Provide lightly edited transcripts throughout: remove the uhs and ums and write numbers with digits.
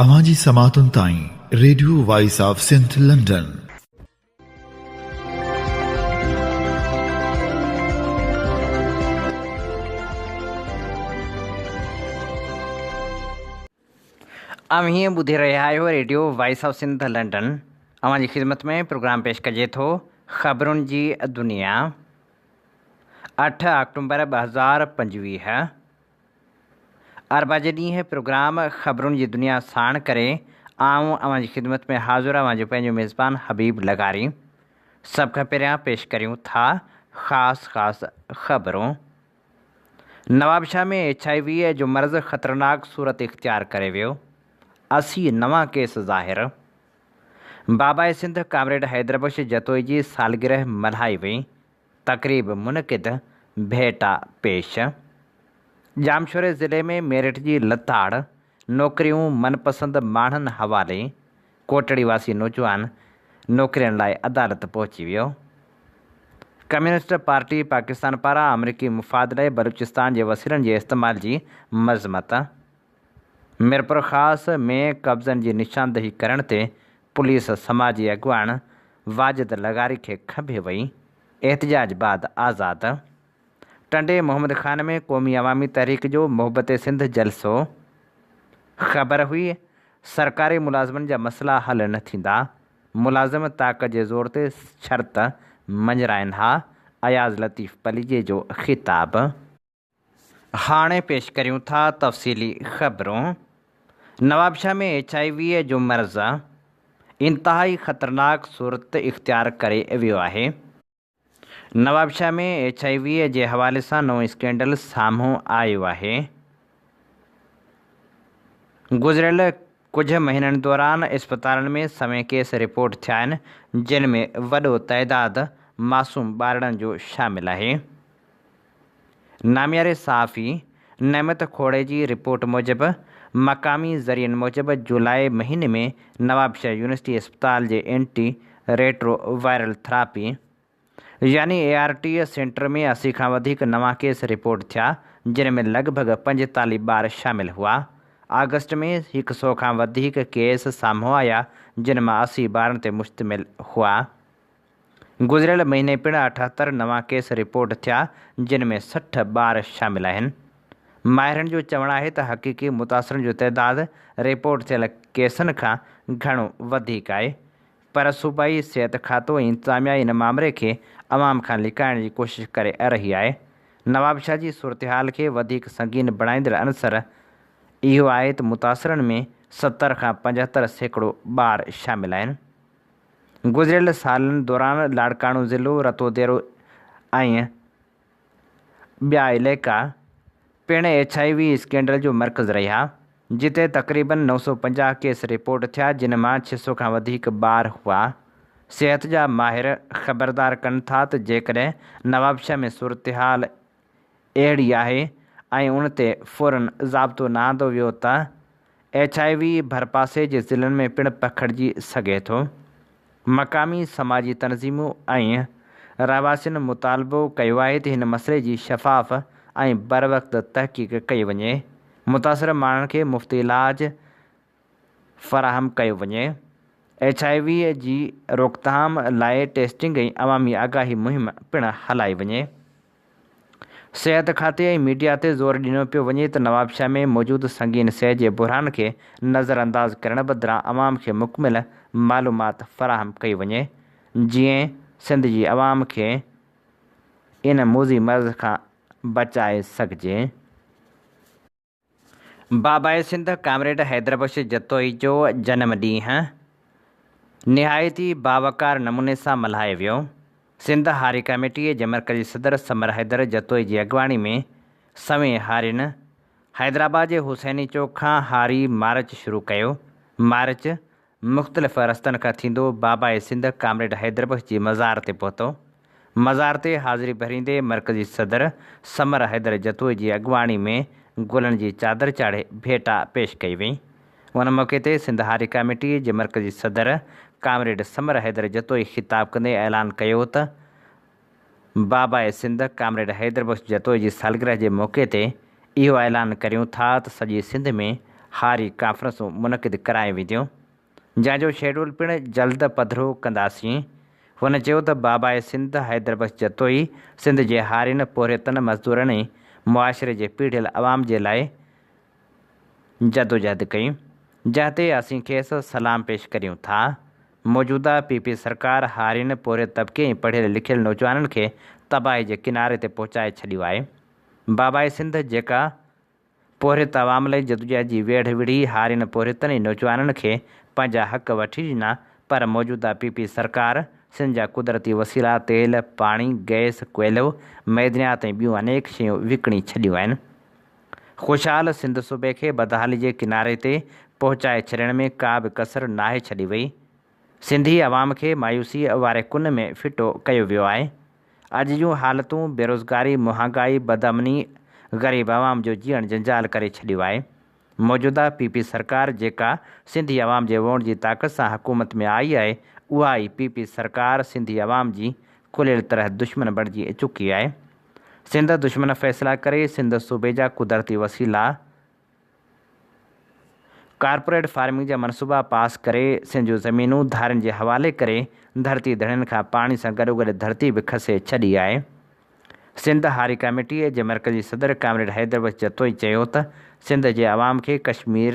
اوهان جي سماعتن تائين radio voice of Sindh London. اوهين ٻڌي رهيا آهيو radio voice of Sindh London. اوهان جي خدمت ۾ پروگرام پيش ڪجي ٿو خبرن جي دنيا اٺ آڪٽومبر 2025 اربع جي ڏينهن پروگرام خبرن جي دنيا ساڻ ڪري آئون اوهان جي خدمت ۾ حاضر اوهان جو پنهنجو ميزبان حبيب لغاري. سڀ کان پهريان پيش ڪريون ٿا خاص خاص خبرون. نوابشاهه ۾ ايڇ I V جو مرض خطرناڪ صورت اختيار ڪري ويو، 80 نوان ڪيس ظاهر. باباء سنڌ ڪامريڊ حيدربخش جتوئي جي سالگرهه ملهائي وئي، تقريب منعقد، ڀيٽا پيش. ڄامشوري ضلعي ۾ ميرٽ جي لتاڙ، نوڪريون من پسند ماڻهن حوالي، ڪوٽڙي واسي نوجوان نوڪرين لاء عدالت پهچي ويو. ڪميونسٽ پارٽي پاڪستان پاران آمريڪي مفاد لاء بلوچستان جي وسيلن جي استعمال جي مذمت. ميرپورخاص ۾ قبضن جي نشاندهي ڪرڻ تي پوليس سماجي اڳواڻ واجد لغاري کي کنڀي وئي، احتجاج بعد آزاد. ٽنڊي محمد خان ۾ قومي عوامي تحريڪ جو محبت سنڌ جلسو. خبر هئي سرڪاري ملازمن جا مسئلا حل نه ٿيندا، ملازم طاقت جي زور تي شرط مڃرائين ها، اياز لطيف پليجي جو خطاب. هاڻي پيش ڪريون ٿا تفصيلي خبرون. نوابشاهه ۾ ايڇ I V جو مرض انتهائي خطرناڪ صورت اختيار ڪري ويو آهي. نوابشاهه ۾ ايڇ I V جي حوالي سان نئون اسڪينڊل سامهون آيو آهي. گذريل ڪجهه مهينن دوران اسپتالن ۾ سوين ڪيس رپورٽ ٿيا آهن، جن ۾ وڏو تعداد معصوم ٻارڙن جو شامل آهي. نامياري صحافي نعمت کوڙي جي رپورٽ موجب مقامي ذريعن موجب جولاء مهيني ۾ نوابشاهه يونيورسٽي اسپتال جي اينٽي ريٽرو وائرل ٿراپي يعني اي آر ٽي سينٽر ۾ 80 کان وڌيڪ نوان ڪيس رپورٽ ٿيا جن ۾ لڳ ڀڳ 45 ٻار شامل هئا. آگسٽ ۾ هڪ سئو کان وڌيڪ ڪيس سامهون آيا جن مان 80 ٻارن تي مشتمل هئا. گذريل مهيني پڻ 78 نوان ڪيس رپورٽ ٿيا جن ۾ 60 ٻار شامل آهن. ماهرن جو چوڻ آهي ته حقيقي متاثرن جو تعداد رپورٽ ٿيل ڪيسن کان گهڻو وڌيڪ آهي پر صوبائي صحت کاتو ۽ انتظاميا ان مامري کي عوام کان لڪائڻ جي ڪوشش ڪري رهي آهي. نوابشاهه جي صورتحال کي وڌيڪ سنگين بڻائيندڙ عنصر اهو آهي ته متاثرن ۾ 70 کان 75% ٻار شامل آهن. گذريل سالن دوران لاڙڪاڻو ضلعو، رتوديرو ۽ ٻيا علائقا پڻ ايڇ I V scandal جو مرڪز رهيا، جتي تقريبن 950 ڪيس رپورٽ ٿيا، جن مان 600 کان وڌيڪ ٻار هئا. صحت جا ماهر خبردار ڪن ٿا ته جيڪڏهن نوابشاهه ۾ صورتحال اهڙي آهي ۽ ان تي فورن ضابطو نه آندو ويو ته ايڇ I V ڀرپاسي جي ضلعن ۾ پڻ پکڙجي سگهي ٿو. مقامي سماجي تنظيمون ۽ رهواسين مطالبو ڪيو آهي ته هن مسئلي جي شفاف ۽ بروقت تحقيق ڪئي وڃي، متاثر ماڻهن کي مفت علاج فراهم ڪيو وڃي، ايڇ I V جي روڪٿام لاء ٽيسٽنگ ۽ عوامي آگاهي مهم پڻ هلائي وڃي. صحت کاتي ۽ ميڊيا تي زور ڏنو پيو وڃي ته نوابشاهه ۾ موجود سنگين صحت جي بحران کي نظرانداز ڪرڻ بدران عوام کي مڪمل معلومات فراهم ڪئي وڃي جيئن سنڌ جي عوام کي ان موذي مرض کان بچائي سگهجي. باباء سنڌ ڪامريڊ حيدربخش جتوئي جو جنم ڏينهن نهايت ئي باوقار نموني سان ملهايو ويو. سنڌ هاري ڪميٽيء جي مرڪزي صدر ثمر حيدر جتوئي جي اڳواڻي ۾ سوين هارين حيدرآباد جي حسيني چوڪ کان هاري مارچ شروع ڪيو. مارچ مختلف رستن کان ٿيندو باباء سنڌ ڪامريڊ حيدربخش جي مزار تي پهتو. مزار تي حاضري ڀريندي مرڪزي صدر ثمر حيدر جتوئي جي اڳواڻي ۾ گلن جي چادر چاڙهي ڀيٽا پيش ڪئي وئي. ان موقعي تي سنڌ هاري ڪاميٽي جي مرڪزي صدر ڪامريڊ ثمر حيدر جتوئي خطاب ڪندي اعلان ڪيو ته باباء سنڌ ڪامريڊ حيدربخش جتوئي جي سالگرهه جي موقعي تي اهو اعلان ڪريون ٿا ته سڄي سنڌ ۾ هاري ڪانفرنسون منعقد ڪرايون وينديون، جنهن جو شيڊول پڻ جلد پڌرو ڪنداسين. هن چيو ته باباء سنڌ حيدر بخش جتوئي سنڌ جي هارين، پورهيتن، مزدورن ۽ معاشري جي پيڙهيل عوام جي لاء جدوجهد ڪئي، جنهن تي اسين کيس سلام پيش ڪريون ٿا. موجوده پي پي سرڪار هارين، پورهيت طبقي ۽ پڙهيل لکيل نوجوانن کي تباهي جي ڪناري تي پهچائي ڇڏيو آهي. باباء سنڌ جيڪا پورهيت عوام لئي جدوجهد جي ويڙهه وڙهي هارين، پورهيتن ۽ نوجوانن کي پنهنجا حق وٺي ڏنا پر موجوده پي پي سرڪار سنڌ جا قدرتي وسيلا تيل، پاڻي، گئس، ڪوئلو، معدنيات ۽ ٻيون انيڪ شيون وڪڻي ڇڏيون آهن. خوشحال سنڌ صوبي کي بدحالي جي ڪناري تي پهچائي ڇڏڻ ۾ ڪا به ڪسر ناهي ڇڏي وئي. سنڌي عوام کي مايوسيء واري ڪن ۾ ڦٽو ڪيو ويو آهي. اڄ جون حالتون بيروزگاري، مهانگائي، بدامني غريب عوام جو جيئڻ جنجال ڪري ڇڏيو آهي. موجوده پي پي سرڪار جيڪا سنڌي عوام جي ووٽ جي طاقت سان حڪومت ۾ آئي آهي اها ئي پي پي سرڪار سنڌي عوام جي کليل طرح دشمن بڻجي چڪي آهي. سنڌ دشمن فيصلا ڪري سنڌ صوبي جا قدرتي وسيلا، ڪارپوريٽ فارمنگ جا منصوبا پاس ڪري سنڌ جون زمينون ڌارين جي حوالي ڪري ڌرتي ڌڻين کان پاڻي سان گڏوگڏ ڌرتي به کسي ڇڏي آهي. سنڌ هاري ڪاميٽي جي مرڪزي صدر ڪامريڊ حيدر بخش جتوئي چيو ته سنڌ جي عوام کي ڪشمير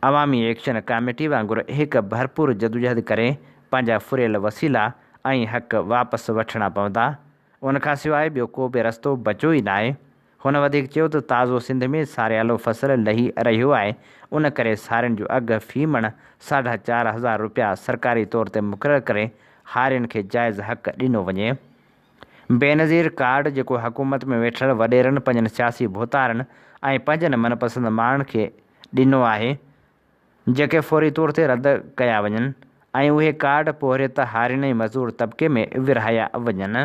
عوامي ايڪشن ڪاميٽي وانگر هڪ ڀرپور جدوجهد ڪري پنهنجا ڦريل وسيلا ۽ حق واپس وٺڻا پوندا ان کانسواء ٻيو ڪو به رستو بچيو ئي ناهي. هن وڌيڪ چيو ته تازو سنڌ ۾ ساريالو فصل لهي رهيو آهي ان ڪري سارين جو اگهه في مڻ ساڍا 4000 رپيا سرڪاري طور تي مقرر ڪري هارين کي جائز حق ڏنو وڃي. بينظير ڪارڊ جيڪو حڪومت ۾ ويٺل وڏيرن پنهنجن سياسي ڀوتارن ۽ پنهنجن من پسند ماڻهن کي ڏنو آهي جيڪي فوري طور تي رد ڪيا وڃن ۽ اهي ڪارڊ پورهيت هارين ۽ مزور طبقي ۾ ورهايا وڃن.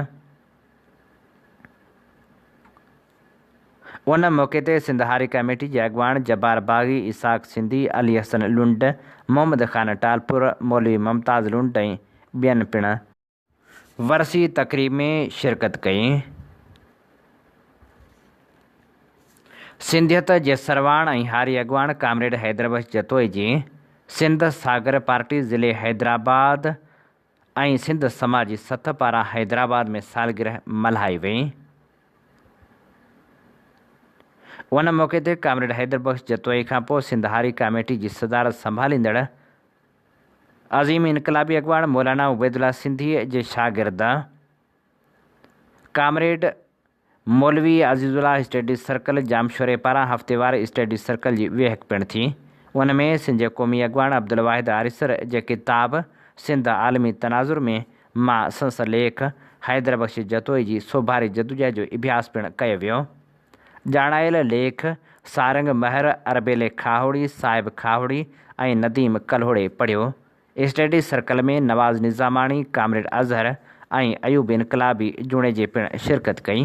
ان موقعي تي سنڌ هاري ڪميٽي جي اڳواڻ جبار باغي، اسحاق سنڌي، علي حسن لنڊ، محمد خان ٽالپر، مولوي ممتاز لنڊ ۽ ٻين پڻ ورسي تقريب ۾ شرڪت ڪئي. سنڌيت جي سرواڻ ۽ هاري اڳواڻ ڪامريڊ حيدربخش جتوئي جي سنڌ ساگر پارٽي ضلعي حيدرآباد ۽ سنڌ سماجي سٿ پاران حيدرآباد ۾ سالگرهه ملهائي وئي. ان موقعي تي ڪامريڊ حيدر بخش جتوئي کانپوء سنڌ هاري ڪاميٽي جي صدارت سنڀاليندڙ عظيم انقلابي اڳواڻ مولانا عبيدالله سنڌيء جي شاگرد ڪامريڊ مولوي عزيزالله اسٽڊي سرڪل ڄامشوري پاران هفتيوار اسٽڊي سرڪل جي ويهڪ پڻ ٿي. ان ۾ سنڌ جي قومي اڳواڻ عبدالواحد آريسر جي ڪتاب سنڌ عالمي تناظر ۾ مان سنس ليک حيدر بخش جتوئي جي سوڀاري جدوجهد جو اڀياس پڻ ڪيو ويو. ڄاڻايل ليک سارنگ مهر، اربيلي کاهوڙي، صاحب کاهوڙي ۽ نديم ڪلهوڙي پڙهيو. Study circle ۾ Nawaz Nizamani, comrade Azhar ۽ Ayub Inqalabi جوڻيجي پڻ شرڪت ڪئي.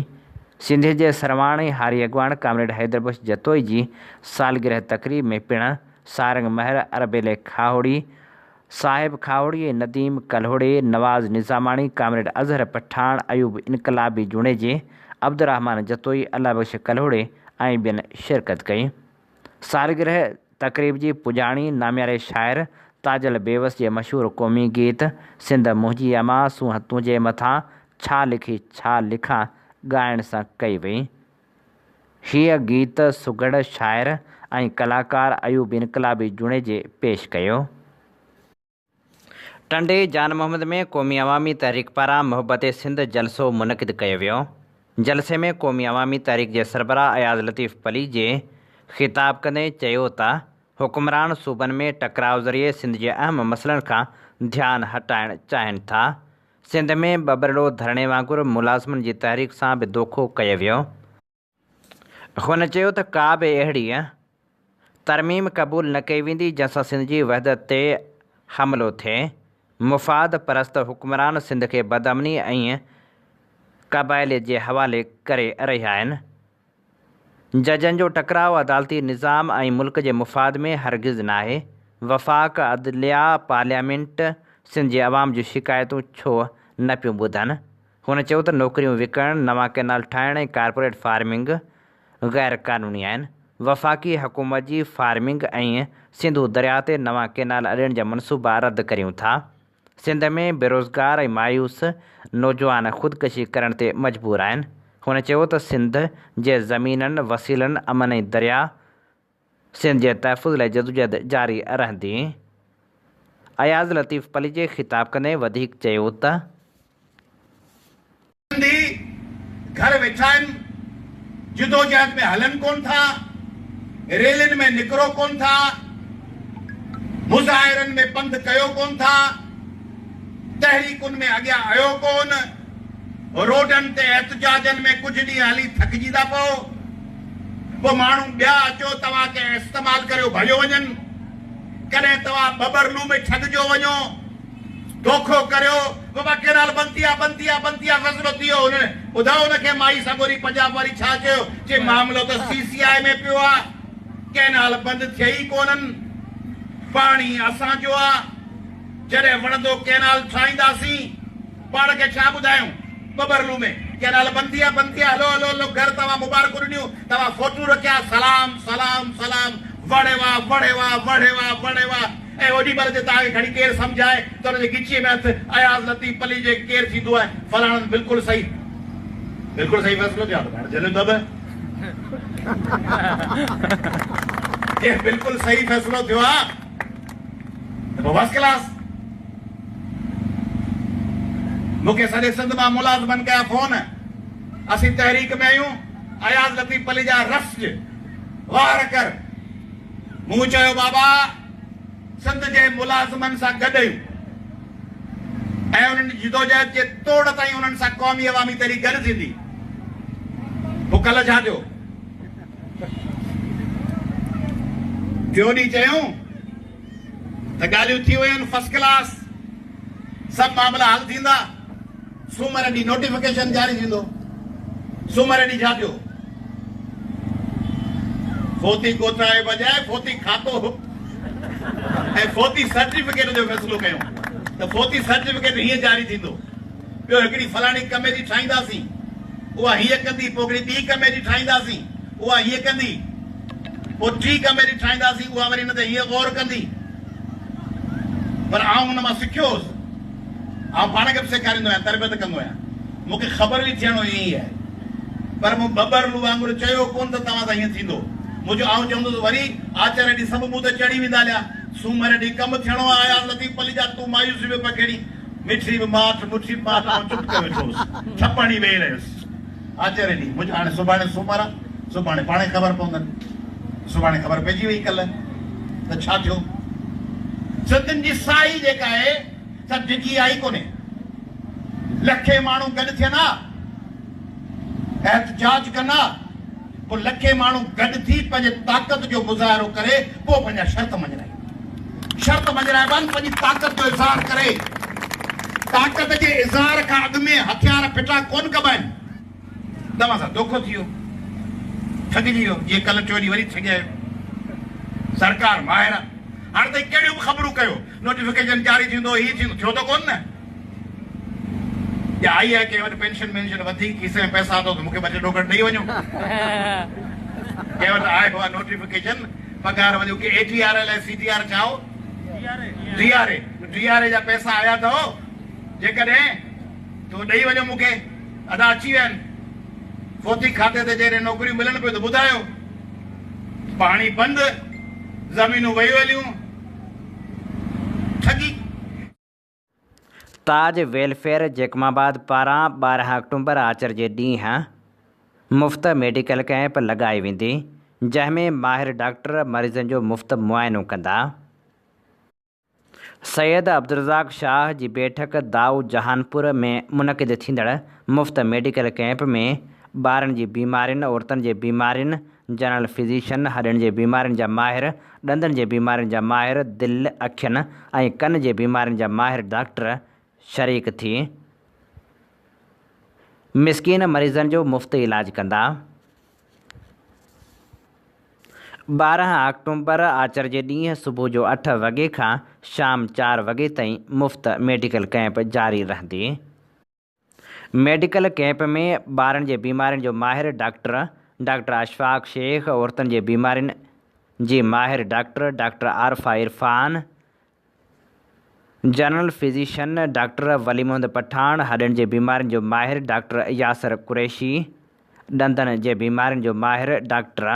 سنڌ جي سرواڻ ۽ هاري اڳواڻ ڪامريڊ حيدر بخش جتوئي جي سالگرهه تقريب ۾ پڻ سارنگ مهر، اربيلي کاهوڙي، صاحب کاهوڙي ۽ نديم ڪلهوڙي، نواز نظاماڻي، ڪامريڊ اظهر پٺاڻ، ايوب انقلابي جوڻيجي، عبدالرحمان جتوئي، الله بخش ڪلهوڙي ۽ ٻين شرڪت ڪئي. سالگرهه تقريب جي پڄاڻي نامياري شاعر تاجل بيوس جي مشهور قومي گيت سنڌ منهنجي امان سونهن تنهنجي مٿان ڇا لکي ڇا لکان ڳائڻ سان ڪئي وئي. هيء گيت سگهڙ شاعر ۽ ڪلاڪار ايوب انقلابي جوڻيجي پيش ڪيو. ٽنڊي جان محمد ۾ قومي عوامي تحريڪ پاران محبت سنڌ جلسو منعقد ڪيو ويو. جلسي ۾ قومي عوامي تحريڪ جي سربراهه اياز لطيف پليجي خطاب ڪندي چيو ته حڪمران صوبن ۾ ٽڪراء ذريعي سنڌ جي اهم مسئلن کان ڌيان هٽائڻ چاهين ٿا. سنڌ ۾ ٻٻرڙو ڌرڻي وانگر ملازمن جي تحريڪ سان به دوکو ڪيو ويو. هن چيو ته ڪا به اهڙي ترميم قبول نه ڪئي ويندي جنهن سان سنڌ جي وحدت تي حملو ٿئي، مفاد پرست حڪمران سنڌ کي بدامني ۽ قبائليت جي حوالي ڪري رهيا آهن، ججن جو ٽڪراء عدالتي نظام ۽ ملڪ جي مفاد ۾ هرگز ناهي، وفاق، عدليا، پارليامينٽ سنڌ جي عوام جون شڪايتون ڇو نه پيون ٻڌن؟ هن چيو ته نوڪريون وڪڻڻ، نوان ڪئنال ٺاهڻ ۽ ڪارپوريٽ فارمنگ غير قانوني آهن. وفاقي حڪومت جي فارمنگ ۽ سنڌو درياء تي نوان ڪينال اڏڻ جا منصوبا رد ڪريون ٿا. سنڌ ۾ بيروزگار ۽ مايوس نوجوان خودڪشي ڪرڻ تي مجبور آهن. هن چيو ته سنڌ جي زمينن، وسيلن، امن ۽ درياء سنڌ جي تحفظ لاء جدوجهد جاري رهندي. اياز لطيف پليجي خطاب ڪندي وڌيڪ چيو ته. سنڌي گهر ويٺا آهن، جدوجهد ۾ هلن ڪونه ٿا، ريلين ۾ نڪرو ڪونه ٿا، مظاهرن ۾ پنڌ ڪيو ڪونه ٿا، تحريڪن ۾ اڳيان آيو ڪونه، روڊن تي احتجاجن ۾ ڪجهه ڏينهن هلي ٿڪجي ٿا پئو، پوء ماڻهو ٻيا اچيو توهان کي استعمال ڪريو ڀڄيو وڃن، ڪڏهن توهان ٻٻرلو ۾ ٺڳجيو وڃو، دوکو ڪريو، بابا ڪينال بند ٿي ويا، بند ٿي ويا، بند ٿي ويا، فيصلو ٿي ويو، هن ٻڌايو هن کي مائي سڳوري پنجاب واري ڇا چيو، چي معاملو ته سي سي آء ۾ پيو آ، ڪينال بند ٿئي ئي ڪونهن، پاڻي اسان جو آ. جڏهن وڻندو ڪئنال ٺاهينداسين. پاڻ کي ڇا ٻڌايون. ٻٻرلو ۾ ڪئنال بند ٿي ويا بند ٿي ويا هلو هلو هلو گهر توهان مبارڪون ڏنيون توهان فوٽو رکيا سلام سلام سلام وڙهي واه وڙهي واه وڙهي واه وڙهي واه ۽ اوڏي مهل جي توهان کي کڻي ڪير سمجهائي ته ان جي ڳچيء ۾ هٿ اياز لطيف پليجي ڪير ٿيندو آهي فلاڻن بلڪل صحيح بلڪل صحيح فيصلو ٿيو آهي ته پاڻ جهليون ته به جي بلڪل صحيح فيصلو ٿيو آهي. ته پوء فرسٽ ڪلاس. مون کي سڄي سنڌ مان ملازمن ڪيا فون، اسين تحريڪ ۾ آهيون، اياز لطيف پليجا رسج، واهر ڪر. مون چيو بابا سنڌ جي ملازمن سان گڏ آهيون ۽ انهن جي جدوجهد جي توڙ تائين انهن سان قومي عوامي تحريڪ گڏ ٿيندي. پوء ڪلهه ڇا ٿيو؟ ٽيون ڏينهن چيائون ته ڳالهيون ٿي ويون آهن فرسٽ ڪلاس سڀ معاملا حل ٿيندا سومر ڏينهن نوٽيفڪيشن جاري ٿيندو سومر ڏينهن ڇا ٿيو فوتي ڪوترائي بجاء فوتي کاتو ۽ فوتي سرٽيفڪيٽ جو فيصلو ڪيو ته فوتي سرٽيفڪيٽ هيئن جاري ٿيندو ٻيو هڪڙي فلاڻي ڪميٽي ٺاهينداسين، اها هيئن ڪندي، پوء هڪڙي ٻي ڪميٽي ٺاهينداسين، اها هيئن ڪندي، پوء ٽين ڪميٽي ٺاهينداسين، اها وري ان تي هيئن غور ڪندي. پر آئون ان مان سکيو هوس. آئون پاڻ کي به سيکاريندو آهيان، تربيت ڪندو آهيان. مون کي خبر هئي ٿيڻو ائين ئي آهي. پر مون ٻٻرلو وانگر چيو ڪونه ته توهان سان هيئن ٿيندو. منهنجو آئون چوندس وري آچر ڏينهن سڀ مون تي چڙهي ويندا هليا. سومر ڏينهن ڪم ٿيڻو آهي اياز لطيف پليجا تون مايوسي پيو پکيڙين. مٺي به ماٺ، مٺي به ماٺ، آئون چپ ڪيو ويٺو هوس. ڇپ هڻي ويهي رهيس. آچر ڏينهن، منهنجو هاڻي سڀاڻي سومر آ، سڀاڻي پاڻهي خبر پوندن. سڀاڻي خبر پئجي وئي ڪلهه ته ڇا ٿيو. سنڌين جي ساهي جيڪا آهي سا ڊگهي آئي ڪونهي. لکين ماڻهو گڏ ٿين ها، احتجاج ڪن ها، پوء لکين ماڻهو گڏ ٿي پنهنجي طاقت جو مظاهرو ڪري پوء پنهنجا شرط مڃرائين. شرط مڃرائبا آهن پنهنجي طاقت جو اظهار ڪري. طاقت جي اظهار کان اڳ ۾ هٿيار ڦٽا ڪونه ڪبا آهن. توهان سان دوکو ٿي ويو، ٺڳجي ويو، جيئن ڪلهه ٽيون ڏينهن وري ٺڳيا آهيو. سرڪار ماهر آهي. هاڻي تائين ڪهڙيون به خبرون ڪيو، نوٽيفڪيشن جاري ٿيندو، هي ٿيندو، ٿيو ته ڪونه نه. يا آئي آهي ڪنهن وٽ پينشن مينشن وڌيڪ کيسي ۾ پئسا اٿو ته مون کي ٻه ٽي ڏوڪڙ ڏئي وڃو. ڪنهن وٽ آيو آهي نوٽيفڪيشن پگهار وڌي ڪي اي ٽي آر الائي سي ٽي آر ڇا هو D R A D R A جا پئسا آيا اٿو جيڪڏهن ته ڏئي وڃو مون کي ادا اچي ويا آهن فوتي کاتي تي جيڪڏهن نوڪريون ملن پيون ته ٻڌايو پاڻي بند زمينون ويون هليون ٺڳي. تاج ويلفيئر جيڪب آباد پاران 12 آڪٽومبر آچر جي ڏينهن مفت ميڊيڪل ڪئمپ لڳائي ويندي، جنهن ۾ ماهر ڊاڪٽر مريضن جو مفت معائنو ڪندا. سيد عبدالرزاق شاهه جي بيٺڪ دائو جهانپور ۾ منعقد ٿيندڙ مفت ميڊيڪل ڪئمپ ۾ ٻارن جي بيمارين، عورتن جي بيمارين، جنرل فزيشن، هڏن جي بيمارين جا ماهر، ڏندن جي بيمارين جا ماهر، دل، اکين ۽ ڪن جي بيمارين جا ماهر ڊاڪٽر شريڪ ٿي مسڪين مريضن جو مفت علاج ڪندا. 12 آڪٽومبر آچر جي ڏينهن صبح جو اٺ وڳي کان شام چار وڳي تائين مفت ميڊيڪل ڪئمپ جاري رهندي. ميڊيڪل ڪئمپ ۾ ٻارن جي بيمارين جو ماهر ڊاڪٽر ڊاڪٽر اشفاق شيخ، عورتن جي بيمارين جي ماهر doctor doctor Arifa Irfan, general physician doctor Wali Muhammad Pathan, هڏن جي بيمارين جو ماهر ڊاڪٽر ياسر قريشي، ڏندن جي بيمارين جو ماهر ڊاڪٽر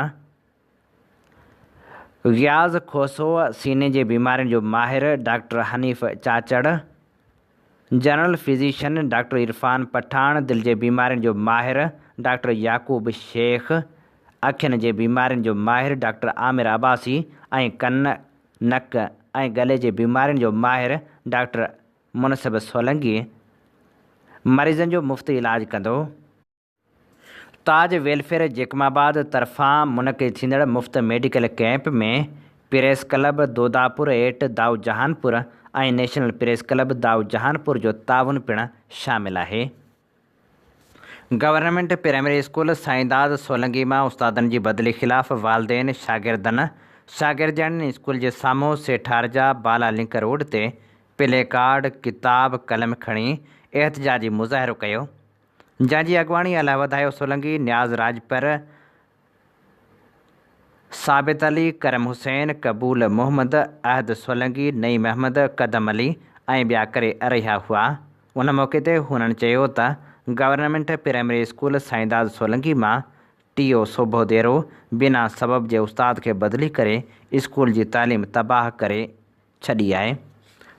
غياث کوسو، سيني جي بيمارين جو ماهر doctor Hanif Chachar, general physician doctor Irfan Pathan, دل جي بيمارين جو ماهر ڊاڪٽر يعقوب شيخ، اکين جي بيمارين جو ماهر ڊاڪٽر عامر عباسي ۽ ڪن، نڪ ۽ ڳلي جي بيمارين جو ماهر ڊاڪٽر منصب سولنگي مريضن جو مفت علاج ڪندو. تاج ويلفيئر جيڪب آباد طرفان منعقد ٿيندڙ مفت medical camp ۾ press club Dodapur at Dau Jahanpur ۽ national press club Dau Jahanpur جو تعاون پڻ شامل آهي. Government primary school Saindad Solangi مان استادن جي بدلي خلاف والدين، شاگردن، شاگردياڻين اسڪول جي سامهون سيٺارجا بالا لنڪ روڊ تي پلي ڪارڊ، ڪتاب، قلم کڻي احتجاجي مظاهرو ڪيو. جنهن جي اڳواڻي الهوڌايو سولنگي، نياز راڄپر، ثابت علي، ڪرم حسين، قبول محمد، احد سولنگي، نعيم احمد، قدم علي ۽ ٻيا ڪري رهيا هئا. ان موقعي تي هنن چيو ته government primary school Saindad Solangi مان ٽي او سوڀوديرو بنا سبب جي استاد کي بدلي ڪري اسڪول جي تعليم تباهه ڪري ڇڏي آهي،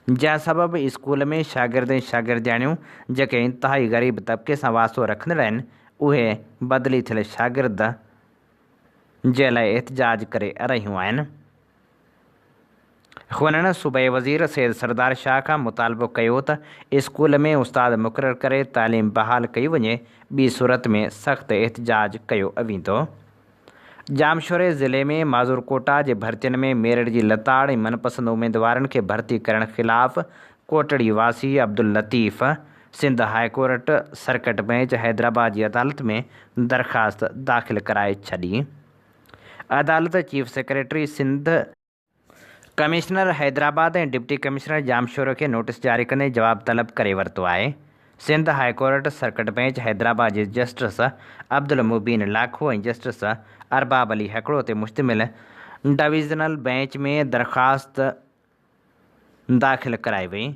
جنهن سبب اسڪول ۾ شاگرد ۽ شاگردياڻيون جيڪي انتهائي غريب طبقي سان واسطو رکندڙ آهن، اهي بدلي ٿيل شاگرد جي لاء احتجاج ڪري رهيون آهن. هنن صوبائي وزير سيد سردار شاهه کان مطالبو ڪيو ته اسڪول ۾ استاد مقرر ڪري تعليم بحال ڪئي وڃي، ٻي صورت ۾ سخت احتجاج ڪيو ويندو. ڄامشوري ضلعي ۾ معذور ڪوٽا جي ڀرتين ۾ ميرٽ جي لتاڙ ۽ من پسند اميدوارن کي ڀرتي ڪرڻ خلاف ڪوٽڙي واسي Abdul Latif Sindh high court circuit bench Hyderabad جي عدالت ۾ درخواست داخل ڪرائي ڇڏي. عدالت chief secretary Sindh, commissioner Hyderabad ۽ deputy commissioner Jamshoro کي نوٽيس جاري ڪندي جواب طلب ڪري ورتو آهي. Sindh high court circuit bench Hyderabad جي جسٽس عبدالمبين لاکو ۽ جسٽس ارباب علي هڪڙو تي مشتمل ڊويزنل بئنچ ۾ درخواست داخل ڪرائي وئي.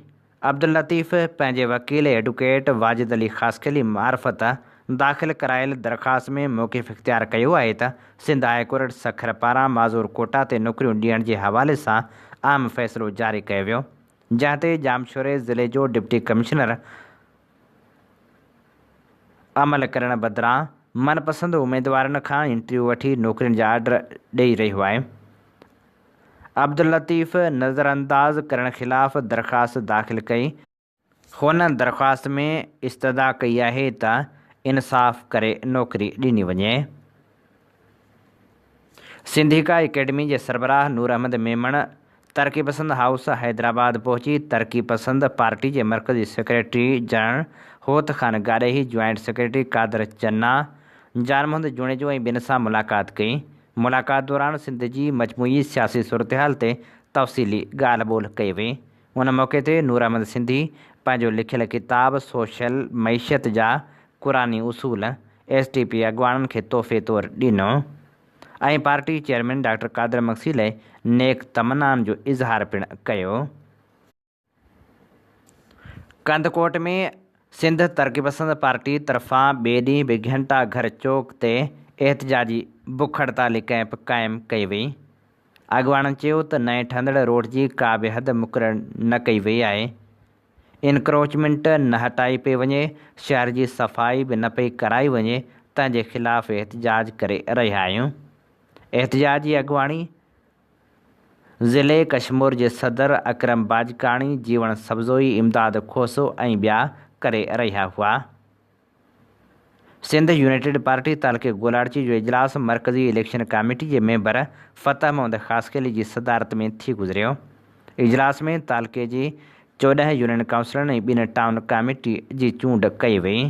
عبداللطيف پنهنجي وڪيل ايڊوڪيٽ واجد علي خاصخيلي معرفت داخل ڪرايل درخواست ۾ موقف اختيار ڪيو آهي ته سنڌ هاء ڪورٽ سکر پاران معذور ڪوٽا تي نوڪريون ڏيڻ جي حوالي سان اهم فيصلو جاري ڪيو ويو جنهن تي ڄامشوري ضلعي جو ڊپٽي ڪمشنر عمل ڪرڻ بدران من پسند اميدوارن کان انٽريو وٺي نوڪرين جا آرڊر ڏئي رهيو آهي. عبداللطيف نظرانداز ڪرڻ خلاف درخواست داخل ڪئي. هن درخواست ۾ استدعا ڪئي آهي ته انصاف ڪري نوڪري ڏني وڃي. سنڌيڪا اڪيڊمي جي سربراهه نور احمد ميمڻ ترقي پسند هائوس حيدرآباد پهچي ترقي پسند پارٽي جي مرڪزي secretary general Hot Khan Gadehi, joint secretary Qadir Channa, Jan Muhammad Junejo ۽ ٻين سان ملاقات ڪئي. ملاقات دوران سنڌ جي مجموعي سياسي صورتحال تي تفصيلي ڳالهه ٻولهه ڪئي وئي. ان موقعي تي نور احمد سنڌي پنهنجو لکيل ڪتاب سوشل معيشت جا قرآني اصول ايس ٽي پي اڳواڻن کي تحفي طور ڏنو ۽ party chairman doctor Qadir Magsi لاء نيڪ تمنائن جو اظهار پڻ ڪيو. ڪنڌڪوٽ ۾ سنڌ ترقي پسند پارٽي طرفان ٻئي ڏينهن به گهنٽا گهر چوڪ تي احتجاجي بک هڙتالي ڪئمپ قائم ڪئي وئي. اڳواڻن چيو ته نئين ٺهندڙ روڊ جي ڪا به حد مقرر نه ڪئي وئي آهي، انڪروچمينٽ نه هٽائي پئي وڃي، شهر جي صفائي به نه پئي ڪرائي وڃي، تنهن جي خلاف احتجاج ڪري رهيا آهيون. احتجاج جي اڳواڻي ضلعي ڪشمور جي صدر اڪرم باجڪاڻي، جيوڻ سبزوئي، امداد کوسو ۽ ٻيا ڪري رهيا هئا. سنڌ يونائيٽيڊ پارٽي تعلقي گولاڙچي جو اجلاس مرڪزي اليڪشن ڪاميٽي جي ميمبر فتح محمد خاصخيلي جي صدارت ۾ ٿي گذريو. اجلاس ۾ تعلقي جي 14 يونين ڪائونسلن ۽ ٻن ٽائون ڪاميٽي جي چونڊ ڪئي وئي.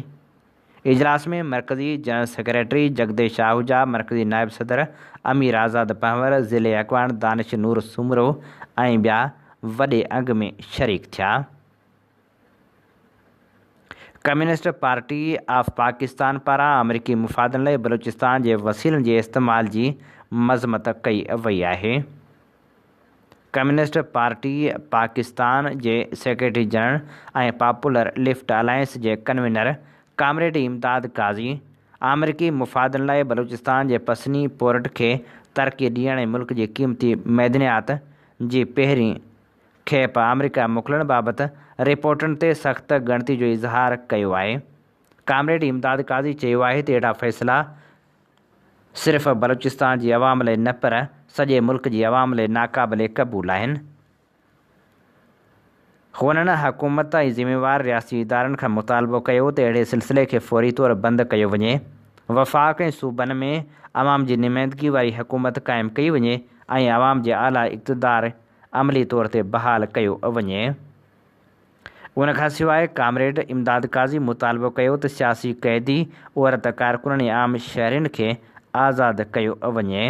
اجلاس ۾ مرڪزي جنرل سيڪريٽري جگديش آهوجا، مرڪزي نائب صدر امير آزاد پنهور، ضلعي اڳواڻ دانش نور سومرو ۽ ٻيا وڏي انگ ۾ شريڪ ٿيا. ڪميونسٽ پارٽي آف پاڪستان پاران آمريڪي مفادن لاء بلوچستان جي وسيلن جي استعمال جي مذمت ڪئي وئي آهي. ڪميونسٽ پارٽي پاڪستان جي secretary general ۽ popular left alliance جي ڪنوينر ڪامريڊ امداد قاضي آمريڪي مفادن لاء بلوچستان جي پسني پورٽ کي ترقي ڏيڻ ۽ ملڪ جي قيمتي معدنيات جي پهرين کيپ آمريڪا موڪلڻ بابت رپورٽن تي سخت ڳڻتي جو اظهار ڪيو آهي. ڪامريڊ امداد قاضي چيو آهي ته اهڙا فيصلا صرف بلوچستان جي عوام لاء نه پر سڄي ملڪ جي عوام لاء ناقابل قبول آهن. هنن حڪومت ۽ ذميوار رياستي ادارن کان مطالبو ڪيو ته اهڙي سلسلي کي فوري طور بند ڪيو وڃي، وفاق ۽ صوبن ۾ عوام جي نمائندگي واري حڪومت قائم ڪئي وڃي ۽ عوام جي اعليٰ اقتدار عملي طور تي بحال ڪيو وڃي. ان کان سواء ڪامريڊ امداد قاضي مطالبو ڪيو ته سياسي قيدي، عورت ڪارڪنن ۽ عام شهرين کي آزاد ڪيو وڃي.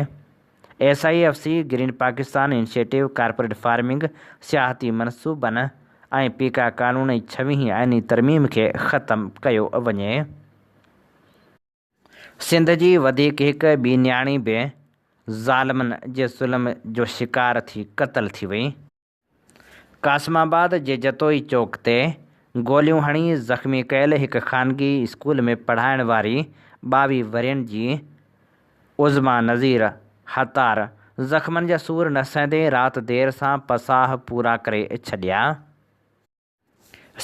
S I F C, green Pakistan initiative, corporate farming, سياحتي منصوبن ۽ پيڪا قانون ۽ ڇويهين آئيني ترميم کي ختم ڪيو وڃي. سنڌ جي وڌيڪ هڪ ٻي نياڻي به ظالمن جي ظلم جو شڪار ٿي قتل ٿي وئي. قاسم آباد جي جتوئي چوڪ تي گوليون هڻي زخمي ڪيل هڪ خانگي اسڪول ۾ پڙهائڻ واري 22 ورهين جي عظميٰ نذير حطار زخمن جا سور نه سهندي رات دير سان پساهه پورا ڪري ڇڏيا.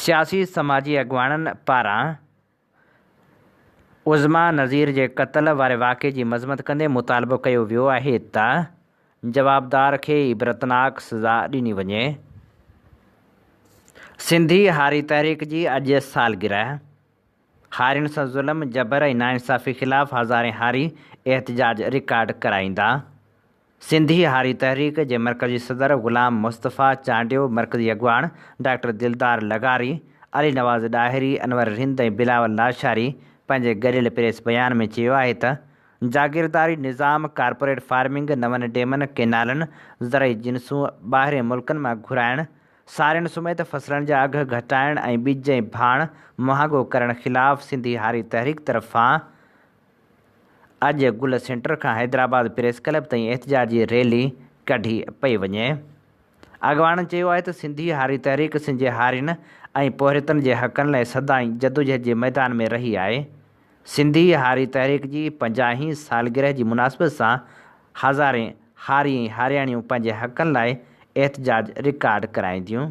سياسي سماجي اڳواڻن پاران عظميٰ نذير جي قتل واري واقعي جي مذمت ڪندي مطالبو ڪيو ويو آهي ته جوابدار کي عبرتناڪ سزا ڏني وڃي. سنڌي هاري تحريڪ جي اڄ سالگرهه، هارين سان ظلم، جبر ۽ ناانصافي خلاف هزارين هاري احتجاج رڪارڊ ڪرائيندا. سنڌي هاري تحريڪ جي مرڪزي صدر غلام مصطفيٰ چانڊيو، مرڪزي اڳواڻ ڊاڪٽر دلدار لغاري، علي نواز ڏاهري، انور رند ۽ بلاول لاشاري پنهنجي گڏيل پريس بيان ۾ چيو آهي ته جاگيرداري نظام، ڪارپوريٽ فارمنگ، نون ڊيمن، ڪينالن، زرعي جنسون ٻاهرين ملڪن مان گهرائڻ، سارين سميت فصلن جا اگهه گهٽائڻ ۽ ٻج ۽ ڀاڻ مهانگو ڪرڻ خلاف سنڌي هاري تحريڪ طرفان اڄ گل سينٽر کان حيدرآباد پريس ڪلب تائين احتجاجي ريلي ڪڍي پئي وڃي. اڳواڻن چيو آهي ته سنڌي هاري تحريڪ سنڌ جي هارين ۽ پورهيتن جي حقن لاء سدائين جدوجهد جي ميدان ۾ رهي آهي. سنڌي هاري تحريڪ جي پنجاهين سالگرهه جي مناسبت سان هزارين هاري ۽ هارياڻيون پنهنجي حقن لاء احتجاج رڪارڊ ڪرائينديون.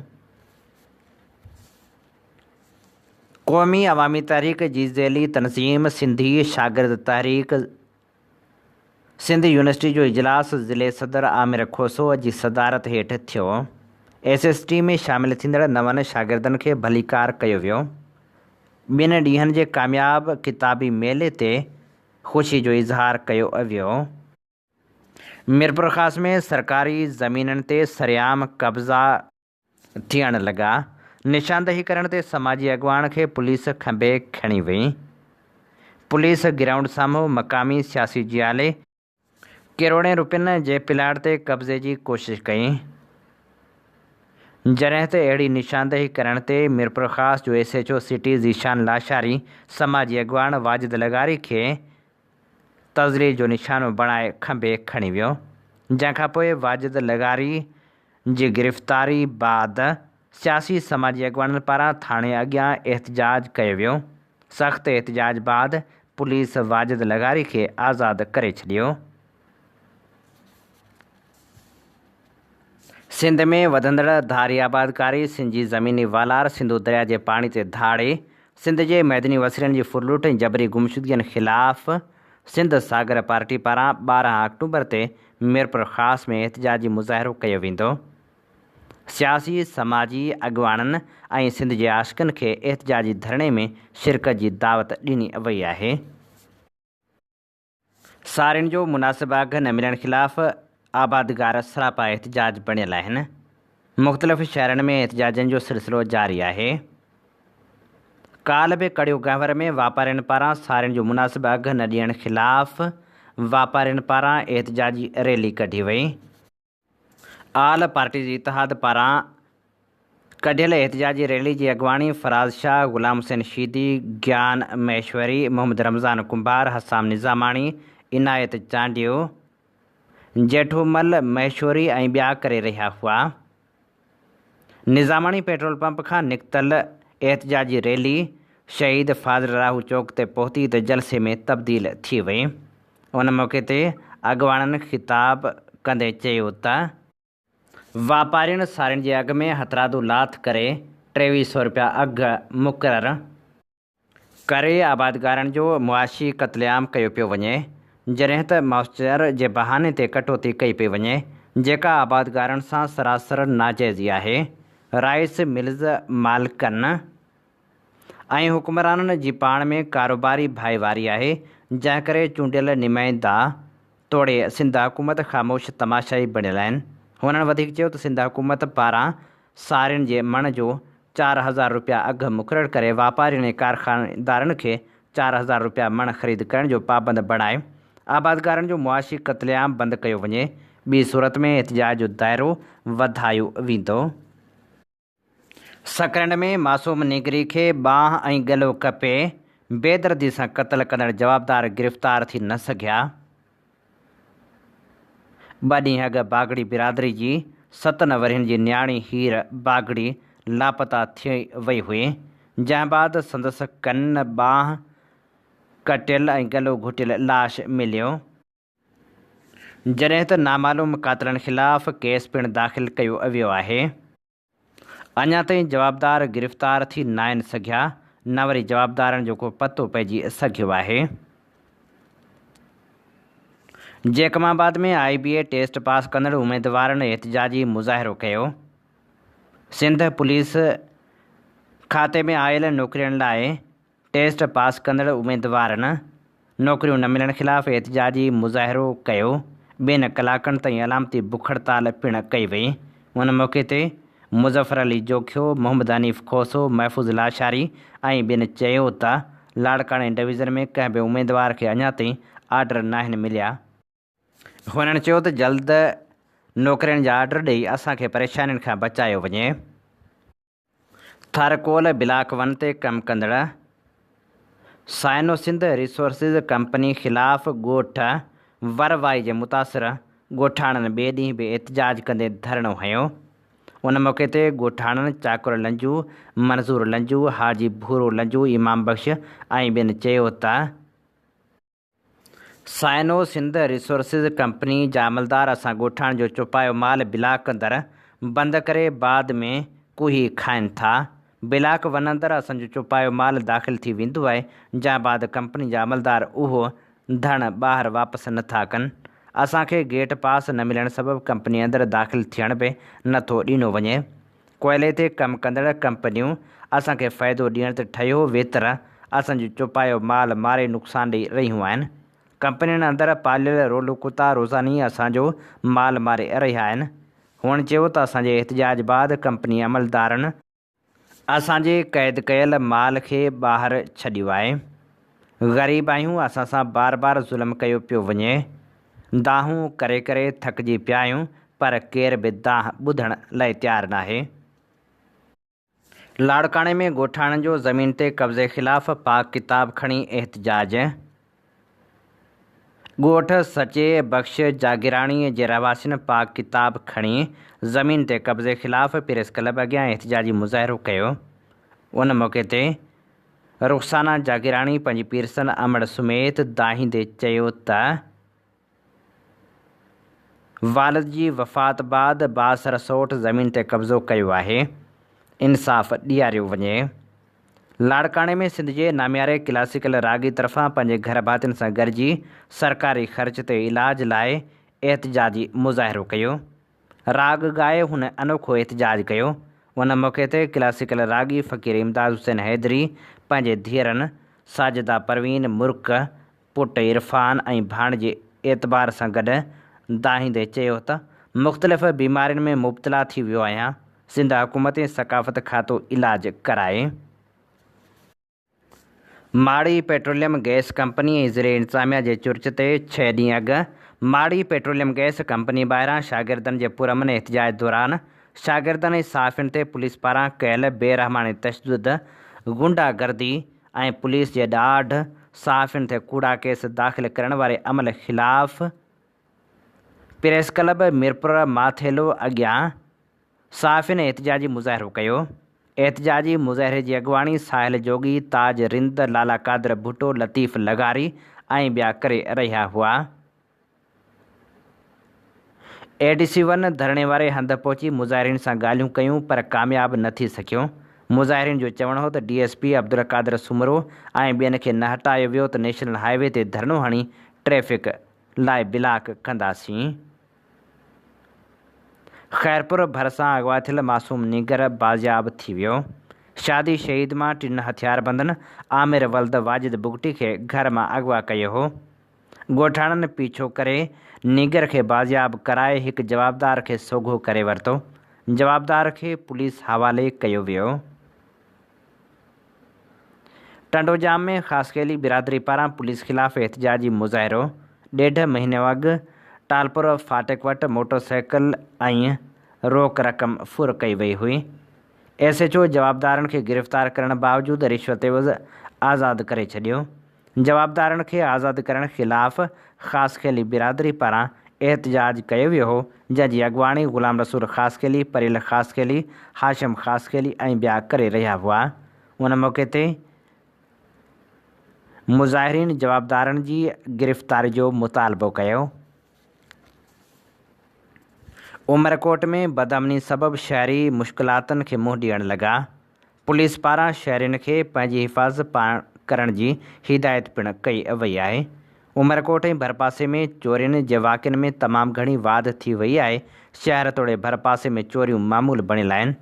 قومي عوامي تحريڪ جي ذيلي تنظيم سنڌي شاگرد تحريڪ سنڌ يونيورسٽي جو اجلاس ضلعي صدر عامر کوسو جي صدارت هيٺ ٿيو. ايس ايس ٽي ۾ شامل ٿيندڙ نون شاگردن کي ڀليڪار ڪيو ويو. ٻن ڏينهن جي ڪامياب ڪتابي ميلي تي خوشي جو اظهار ڪيو ويو. ميرپورخاص ۾ سرڪاري زمينن تي سرعام قبضا ٿيڻ لڳا. نشاندهي ڪرڻ تي سماجي اڳواڻ کي پوليس کنڀي کڻي وئي. پوليس گرائونڊ سامهون مقامي سياسي جيالي ڪروڙين روپين جي پلاٽ تي قبضي جي ڪوشش ڪئي. جڏهن ته اهڙي نشاندهي ڪرڻ تي ميرپورخاص جو S H O city Zeeshan Lashari سماجي اڳواڻ واجد لغاري کي تذليل جو نشانو بڻائي کنڀي کڻي ويو، جنهن کانپوء واجد لغاري جي گرفتاري بعد سياسي سماجي اڳواڻن پاران ٿاڻي اڳيان احتجاج ڪيو ويو، سخت احتجاج بعد پوليس واجد لغاري کي آزاد ڪري ڇڏيو. سنڌ ۾ وڌندڙ ڌاري آبادڪاري، سنڌ جي زميني والار، سنڌو درياء جي پاڻي تي ڌاڙي، سنڌ جي معدني وسيلن جي ڦرلوٽ ۽ جبري گمشدگين خلاف سنڌ ساگر پارٽي پاران 12 آڪٽوبر تي ميرپورخاص ۾ احتجاجي مظاهرو ڪيو ويندو. سياسي سماجي اڳواڻن ۽ سنڌ جي عاشقن کي احتجاجي ڌرڻي ۾ شرڪت جي دعوت ڏني وئي آهي. سارين جو مناسب اگهه نه ملڻ خلاف آبادگار سراپا احتجاج بڻيل آهن، مختلف شهرن ۾ احتجاجن جو سلسلو جاري آهي. ڪالهه به ڪڙيو گهنور ۾ واپارين پاران سارين جو مناسب اگهه نه ڏيڻ خلاف واپارين پاران احتجاجي ريلي ڪڍي وئي. آل پارٽيز اتحاد پاران ڪڍيل احتجاجي ريلي جي اڳواڻي فراز شاهه، غلام حسين شيدي، گيان مهيشوري، محمد رمضان ڪنڀار، حسام نظاماڻي، عنايت چانڊيو، جيٺومل مهيشوري ۽ ٻيا ڪري رهيا هئا. نظاماڻي پيٽرول پمپ کان نڪتل احتجاجي ريلي شهيد فاضل راهو چوڪ تي پهتي ته جلسي ۾ تبديل ٿي وئي. ان موقعي تي اڳواڻن خطاب ڪندي چيو ته. واپارين سارين جي اگهه ۾ هٿرادو لاٿ ڪري 23 سئو رپيا اگهه مقرر ڪري آبادگارن جو معاشي قتل عام ڪيو پيو وڃي جڏهن ته موئسچر جي بهاني تي ڪٽوتي ڪئي پئي وڃي جيڪا آبادگارن سان سراسر ناجائزي آهي رائيس ملز مالڪن ۽ حڪمرانن جي پاڻ ۾ ڪاروباري ڀائيواري آهي، جنهن ڪري چونڊيل نمائندا توڙي سنڌ حڪومت خاموش تماشائي بڻيل آهن. هنن وڌيڪ چيو ته سنڌ حڪومت پاران سارين جي مڻ جو 4000 رپيا اگهه مقرر ڪري واپارين ۽ ڪارخانيدارن کي 4000 رپيا مڻ خريد ڪرڻ جو پابند بڻائي آبادگارن جو معاشي قتل عام بند ڪيو وڃي، ٻي صورت ۾ احتجاج جو دائرو وڌايو ويندو. سڪرنڊ ۾ معصوم نينگري کي ٻانهن ۽ ڳلو ڪپي بيدردي سان قتل ڪندڙ جوابدار گرفتار ٿي نه سگهيا. ٻه ڏينهن اڳ باگڙي برادري جي ستن ورهين جي نياڻي هير باگڙي لاپتا ٿي وئي هئي، جنهن بعد سندس ڪن، ٻانهن ڪٽيل ۽ ڳلو گهٽيل لاش مليو. جڏهن ته نامعلوم قاتلن خلاف ڪيس پڻ داخل ڪيو ويو آهي. اڃا تائين جوابدار گرفتار ٿي ناهن سگهيا نه وري جوابدارن جو ڪو پتو پئجي سگهيو آهي. جيڪب آباد ۾ آء بي اي ٽيسٽ پاس ڪندڙ اميدوارن احتجاجي مظاهرو ڪيو. سنڌ پوليس کاتي ۾ آيل نوڪرين لاء ٽيسٽ پاس ڪندڙ اميدوارن نوڪريون نه ملڻ خلاف احتجاجي مظاهرو ڪيو، ٻن ڪلاڪن تائين علامتي بک هڙتال پڻ ڪئي وئي، ان موقعي تي مظفر علي جوکيو، محمد حنيف کوسو، محفوظ لاشاري ۽ ٻين چيو ته لاڙڪاڻي ڊويزن ۾ ڪنهن به اميدوار کي اڃا تائين آرڊر ناهن مليا، هنن چيو ته جلد نوڪرين جا آرڊر ڏئي اسان کي پريشانين کان بچايو وڃي. ٿر ڪول بلاڪ ون تي ڪم ڪندڙ سائنو سنڌ ريسورسز ڪمپني خلاف ڳوٺ ور وائي جي متاثر ڳوٺاڻن ٻئي ڏينهن به احتجاج ڪندي ڌرڻو هنيو. ان موقعي تي ڳوٺاڻن چاڪر لنجو، منظور لنجو، حاجي ڀورو لنجو، امام بخش ۽ ٻين چيو ته، سائنو سنڌ ريسورسز ڪمپني جا عملدار اسان ڳوٺاڻن جو چوپايو مال بلاڪ اندر بند ڪري بعد ۾ ڪوهي کائن ٿا. بلاڪ ون اندر اسان جو چوپايو مال داخل ٿي ويندو آهي جنهن بعد ڪمپني جا عملدار اهو ڌڻ ٻاهر واپس نه ٿا ڪن. اسان کي گيٽ پاس نه ملڻ سبب ڪمپني اندر داخل ٿيڻ به نه ٿو ڏنو وڃي. ڪوئلي تي ڪم ڪندڙ ڪمپنيون اسان کي فائدو ڏيڻ ته ٺهيو ويتر اسان جو چوپايو مال ماري نقصان ڏئي رهيون آهن. ڪمپنين اندر پاليل رولو ڪتا روزاني اسان جو مال ماري رهيا آهن. هئن چيو ته اسان جي احتجاج بعد ڪمپني عملدارن اسان جي قيد ڪيل مال کي ٻاهر ڇڏيو آهي. غريب آهيون اسان سان بار بار ظلم ڪيو پيو وڃي. دانهون ڪري ڪري ٿڪجي پيا آهيون پر ڪير به دانهن ٻڌڻ لئه تيار ناهي. لاڙڪاڻي ۾ ڳوٺاڻن جو زمين تي قبضي خلاف پاڪ ڪتاب کڻي احتجاج، ڳوٺ سچي بخش جاگيراڻي جي رهواسين پاڪ ڪتاب کڻي زمين تي قبضي خلاف پريس ڪلب اڳيان احتجاجي مظاهرو ڪيو. ان موقعي تي رخسانه جاگيراڻي پنهنجي پيرسن امڙ سميت دانهيندي چيو ته والد جي وفات بعد بااثر سئوٽ زمين تي قبضو ڪيو آهي، انصاف ڏياريو وڃي. لاڙڪاڻي ۾ سنڌ جي نامياري ڪلاسيڪل راڳي طرفان پنهنجي گهرڀاتين سان گڏجي سرڪاري خرچ تي علاج لاء احتجاجي مظاهرو ڪيو. راڳ ڳائي هن انوکو احتجاج ڪيو. ان موقعي تي ڪلاسيڪل راڳي فقير امداد حسين حيدري پنهنجي ڌيئرن ساجده پروين مرڪ، پٽ عرفان ۽ ڀاڻجي اعتبار سان گڏ دانهيندي چيو ته مختلف بيمارين ۾ مبتلا ٿي ويو آهيان، سنڌ حڪومت ۽ ثقافت کاتو علاج ڪرائي. ماڙي پيٽروليم گئس ڪمپني ۽ ضلعي انتظاميا جي چرچ تي ڇهه ڏينهن اڳ ماڙي پيٽروليم گئس ڪمپني ٻاهران شاگردن جي پرامن احتجاج دوران شاگردن ۽ صحافين تي پوليس پاران ڪيل بي رحماڻي تشدد، غنڊا گردي ۽ پوليس جي ڏاڍ، صحافين تي ڪوڙا ڪيس داخل ڪرڻ واري عمل خلاف پريس ڪلب ميرپور ماٿيلو اڳيان صحافين احتجاجي مظاهرو ڪيو. احتجاجي مظاهري جي اڳواڻي ساحل جوڳي، تاج رند، لالا قادر ڀٽو، لطيف لغاري ۽ ٻيا ڪري رهيا هئا. اي ڊي سي ون ڌرڻي واري هنڌ پهچي مظاهرين سان ڳالهيون ڪيون پر ڪامياب نه ٿي سگهيو. مظاهرين جو چوڻ هو ته D S P Abdul Qadir Soomro ۽ ٻين کي نه هٽايو ويو ته نيشنل هاء وي تي ڌرڻو هڻي ٽريفڪ لاء بلاڪ ڪنداسين. خيرپور ڀرسان اغوا ٿيل معصوم نينگر بازياب ٿي ويو. شادي شهيد مان ٽن هٿياربندن عامر ولد واجد بگٽي کي گهر مان اغوا ڪيو هو. ڳوٺاڻن پيڇو ڪري نينگر کي بازياب ڪرائي هڪ جوابدار کي سوگهو ڪري ورتو، جوابدار کي پوليس حوالي ڪيو ويو. ٽنڊوڄام ۾ خاصخيلي برادري پاران پوليس خلاف احتجاجي مظاهرو، ڏيڍ مهينو اڳ ٽالپر ڦاٽڪ وٽ موٽرسائيڪل ۽ روڪ رقم ڦر ڪئي وئي هئي، ايس ايڇ او جوابدارن کي گرفتار ڪرڻ باوجود رشوت عيوض آزاد ڪري ڇڏيو. جوابدارن کي آزاد ڪرڻ خلاف خاصخيلي برادري پاران احتجاج ڪيو ويو هو، جنهن جي اڳواڻي غلام رسول خاصخيلي، پريل خاصخيلي، هاشم خاصخيلي ۽ ٻيا ڪري رهيا هئا. ان موقعي تي مظاهرين جوابدارن جي گرفتاري جو مطالبو ڪيو. عمرڪوٽ ۾ بدامني سبب شهري مشڪلاتن کي منهن ڏيڻ لڳا. پوليس پاران شهرين کي پنهنجي حفاظت پاڻ ڪرڻ جي هدايت پڻ ڪئي وئي آهي. عمرڪوٽ ۽ ڀرپاسي ۾ چورين جي واقعن ۾ تمام گهڻي واڌ ٿي وئي آهي، شهر توڙي ڀرپاسي ۾ چوريون معمول بڻيل آهن.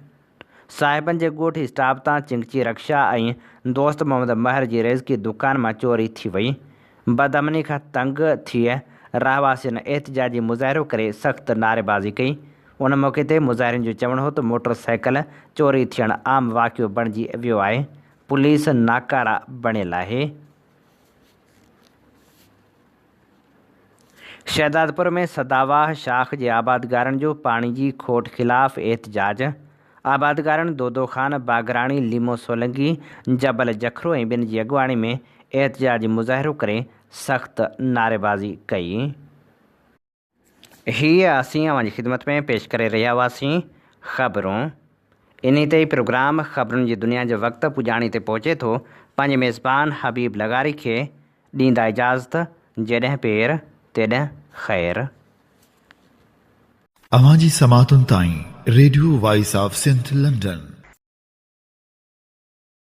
صاحبن جي ڳوٺ اسٽاپ تان چنگچي رڪشا ۽ دوست محمد مهر جي ريزڪي دڪان مان چوري ٿي وئي. بدامني کان تنگ ٿي رهواسين احتجاجي مظاهرو ڪري سخت نعريبازي ڪئي. ان موقعي تي مظاهرين جو چوڻ هو ته موٽر سائيڪل چوري ٿيڻ عام واقعو بڻجي ويو آهي، پوليس ناڪاره بڻيل آهي. شهدادپور ۾ سداواهه شاخ جي آبادگارن جو پاڻي جي کوٽ خلاف احتجاج، آبادگارن دودو خان باگراڻي، ليمو سولنگي، جبل جکرو ۽ ٻين جي اڳواڻي ۾ احتجاجي مظاهرو ڪري سخت نعريبازي ڪئي. هيء اسين اوهان جي خدمت ۾ پيش ڪري رهيا هئاسين خبرون. انهي تي ئي پروگرام خبرن جي دنيا جو وقت پڄاڻي تي پهچي ٿو. پنهنجي ميزبان حبيب لغاري کي ڏيندا اجازت جيڏهن پير تيڏهن خير. اوهان جي سماعتن تائين radio voice of Sindh London.